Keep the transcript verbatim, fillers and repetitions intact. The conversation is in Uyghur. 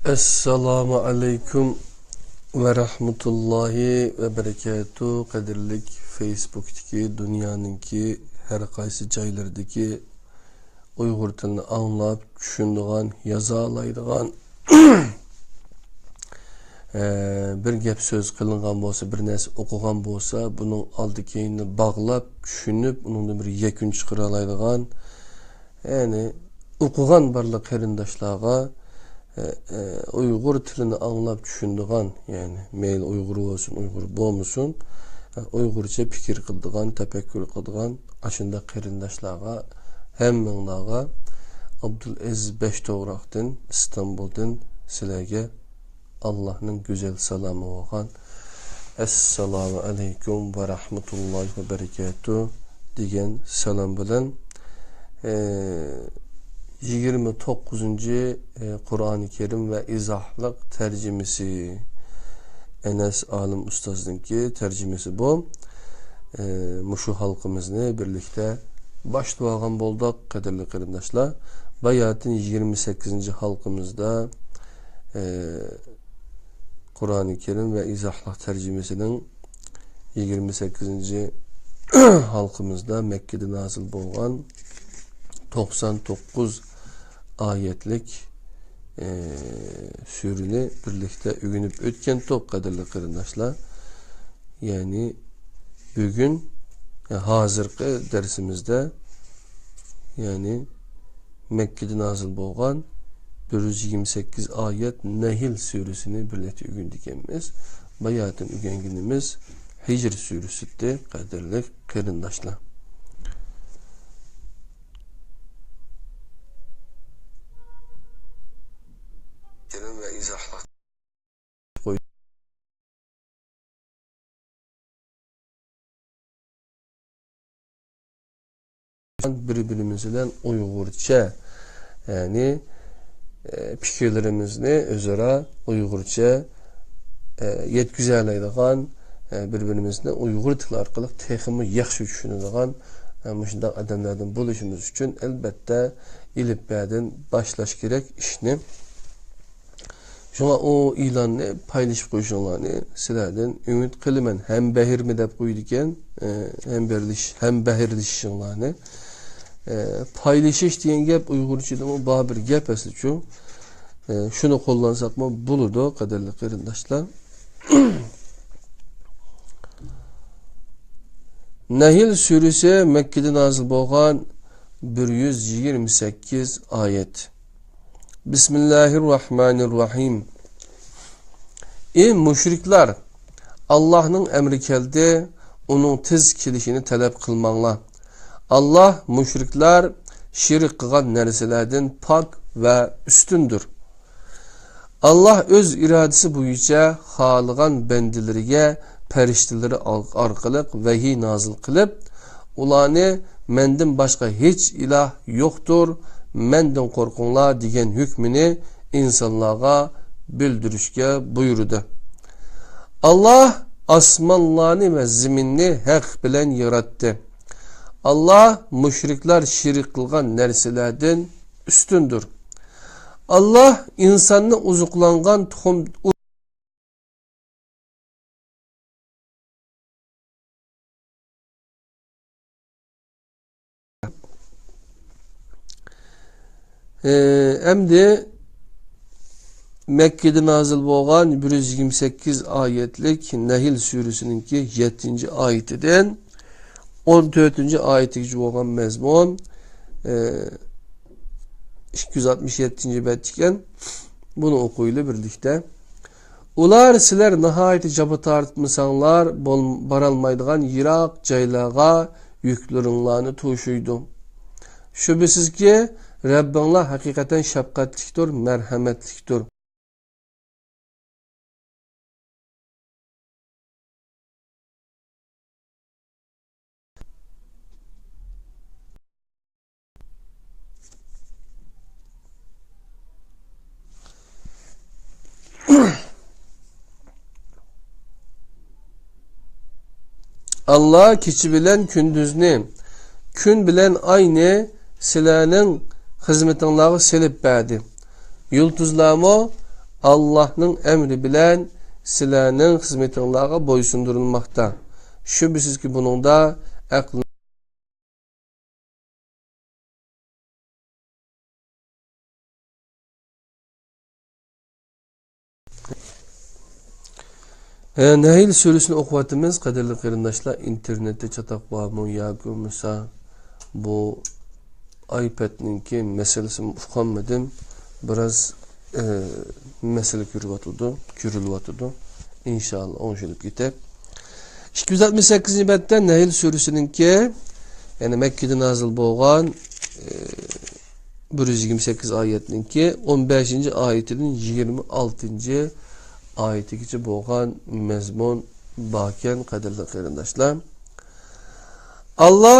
ئەسسالامۇ ئەلەيكۇم ۋە رەھمەتۇللاھى ۋە بەرىكاتۇھ. قەدىرلىك فېيسبۇكتىكى، دۇنيانىڭكى ھەر قايسى جايلىرىدىكى ئۇيغۇر تىلىنى ئاڭلاپ چۈشىنىدىغان، يازالايدىغان، ئە، بىر گەپ سۆز قىلىنغان بولسا، بىر نەرسە ئوقۇغان بولسا، بۇنىڭ ئالدى كەينىنى باغلاپ، چۈشىنىپ، ئۇنىڭدىن بىر يەكۈن چىقىرالايدىغان، يەنى ئوقۇغان بارلىق قېرىنداشلارغا، ئە، ئە، ئۇيغۇر تىلىنى ئاڭلاپ چۈشىنىدىغان، يەنى مەيلى ئۇيغۇر بولسۇن، ئۇيغۇر بولمىسۇن، ئە، ئۇيغۇرچە پىكىر قىلىدىغان، تەپەككۇر قىلىدىغان ئاشۇنداق قېرىنداشلارغا، ھەممىڭلارغا ئابدۇلئەزىز بەشتوغراقتىن، ئىستانبۇلدىن سىلەرگە ئاللاھنىڭ گۈزەل سالامى بولغان «ئەسسالامۇ ئەلەيكۇم ۋە رەھمەتۇللاھى ۋە بەرىكاتۇھ» دېگەن سالام بىلەن، ئە، يىگىرمە توققۇزىنچى، ئە، قۇرئانى كەرىم ۋە ئىزاھلىق تەرجىمىسى، ئەنەس ئالىم ئۇستازنىڭكى تەرجىمىسى بۇ. ئە، مۇشۇ ھالقىمىزنى بىرلىكتە باشلىۋالغان بولدۇق، قەدىرلىك قېرىنداشلار. باياتىن يىگىرمە سەككىزىنچى ھالقىمىزدا، ئە، قۇرئانى كەرىم ۋە ئىزاھلىق تەرجىمىسىنىڭ يىگىرمە سەككىزىنچى ھالقىمىزدا مەككىدە نازىل بولغان توقسان توققۇز ئايەتلىك، ئە، سۈرىنى بىرلىكتە ئۆگىنىپ ئۆتكەنتۇق، قەدىرلىك قېرىنداشلار. يەنى بۈگۈن، يا، ھازىرقى دەرسىمىزدە، يەنى مەككىدە نازىل بولغان بىر يۈز يىگىرمە سەككىز ئايەت نەھل سۈرىسىنى بىرلىكتە ئۆگىنىدىكەنمىز. باياتىن ئۆگەنگىنىمىز ھىجر سۈرىسى ئىدى، قەدىرلىك قېرىنداشلار. كەرىم ۋە ئىزاھلىق. بىر-بىرىمىز بىلەن ئۇيغۇرچە، يەنى، ئە، پىكىرلىرىمىزنى ئۆزئارا ئۇيغۇرچە، ئە، يەتكۈزەلەيدىغان، ئە، بىر-بىرىمىزنى ئۇيغۇر تىلى ئارقىلىق تېخىمۇ ياخشى چۈشىنىدىغان، ئە، مۇشۇنداق ئادەملەردىن بولۇشىمىز ئۈچۈن، ئەلبەتتە، ئېلىپبەدىن باشلاش كېرەك ئىشنى. شۇڭا ئۇ ئېلاننى پايلىشىپ قويۇشۇڭلارنى سىلەردىن ئۈمىد قىلىمەن. ھەمبەھىرمۇ دەپ قويىدىكەن، ئە، ھەمبەھىرلىش-، ھەمبەھىرلىشىشىڭلارنى. ئە، پايلىشىش دېگەن گەپ ئۇيغۇرچىدىمۇ بار بىر گەپ ئەسلىچۇ. ئە، شۇنى قوللانساقمۇ بولىدۇ، قەدىرلىك قېرىنداشلار. نەھل سۈرىسى مەككىدە نازىل بولغان بىر يۈز يىگىرمە سەككىز ئايەت. بىسمىللاھىر راھمانىر راھىم. ئى مۇشرىكلار! ئاللاھنىڭ ئەمرى كەلدى، ئۇنىڭ تېز كېلىشىنى تەلەپ قىلماڭلار. ئاللاھ مۇشرىكلار شېرىك قىلغان نەرسىلەردىن پاك ۋە ئۈستۈندۇر. ئاللاھ ئۆز ئىرادىسى بويىچە خالىغان بەندىلىرىگە پەرىشتىلىرى ئارقىلىق ۋەھىي نازىل قىلىپ، ئۇلارنى «مەندىن باشقا ھېچ ئىلاھ يوقتۇر، مەندىن قورقۇڭلار» دېگەن ھۆكمىنى ئىنسانلارغا بىلدۈرۈشكە بۇيرۇدى. ئاللاھ ئاسمانلارنى ۋە زېمىننى ھەق بىلەن ياراتتى. ئاللاھ مۇشرىكلار شېرىك قىلغان نەرسىلەردىن ئۈستۈندۇر. ئاللاھ ئىنساننى ئوزۇقلانغان تۇخۇم ئەمدى مەككىدە نازىل بولغان بىر يۈز يىگىرمە سەككىز ئايەتلىك نەھل سۈرىسىنىڭكى يەتتىنچى ئايىتىدىن ئون تۆتىنچى ئايىتىگىچە بولغان مەزمۇن، ئىككى يۈز ئاتمىش يەتتىنچى بەت ئىكەن. بۇنى ئوقۇيلى بىرلىكتە. ئۇلار سىلەر ناھايىتى جاپا تارتمىساڭلار بول-، بارالمايدىغان يىراق جايلارغا يۈكلىرىڭلارنى توشۇيدۇ. شۈبھىسىزكى، رەببىڭلار ھەقىقەتەن شەپقەتلىكتۇر، مەرھەمەتلىكتۇر. ئاللا كېچە بىلەن كۈندۈزنى، كۈن بىلەن ئاينى سىلەرنىڭ خىزمىتىڭلارغا سېلىپ بەردى. يۇلتۇزلارمۇ ئاللاھنىڭ ئەمرى بىلەن سىلەرنىڭ خىزمىتىڭلارغا بويسۇندۇرۇلماقتا. شۈبھىسىزكى، بۇنىڭدا ئەقىل ئە، نەھل سۈرىسىنى ئوقۇۋاتىمىز، قەدىرلىك قېرىنداشلار. ئىنتېرنېتتە چاتاق بارمۇ ياكى بولمىسا بۇ ئايپەدنىڭكى مەسىلىسىنى ئۇقالمىدىم. بىراز، ئە، مەسىلە كۆرۈۋاتىدۇ، كۆرۈلۈۋاتىدۇ. ئىنشاللا ئوڭشىلىپ كېتەر. ئىككى يۈز ئاتمىش سەككىزىنچى بەتتە نەھل سۈرىسىنىڭكى، يەنى مەككىدە نازىل بولغان، ئە، بىر يۈز يىگىرمە سەككىز ئايەتنىڭكى ئون بەشىنچى ئايىتىدىن يىگىرمە ئالتىنچى ئايىتىگىچە بولغان مەزمۇن باركەن، قەدىرلىك قېرىنداشلار. ئاللا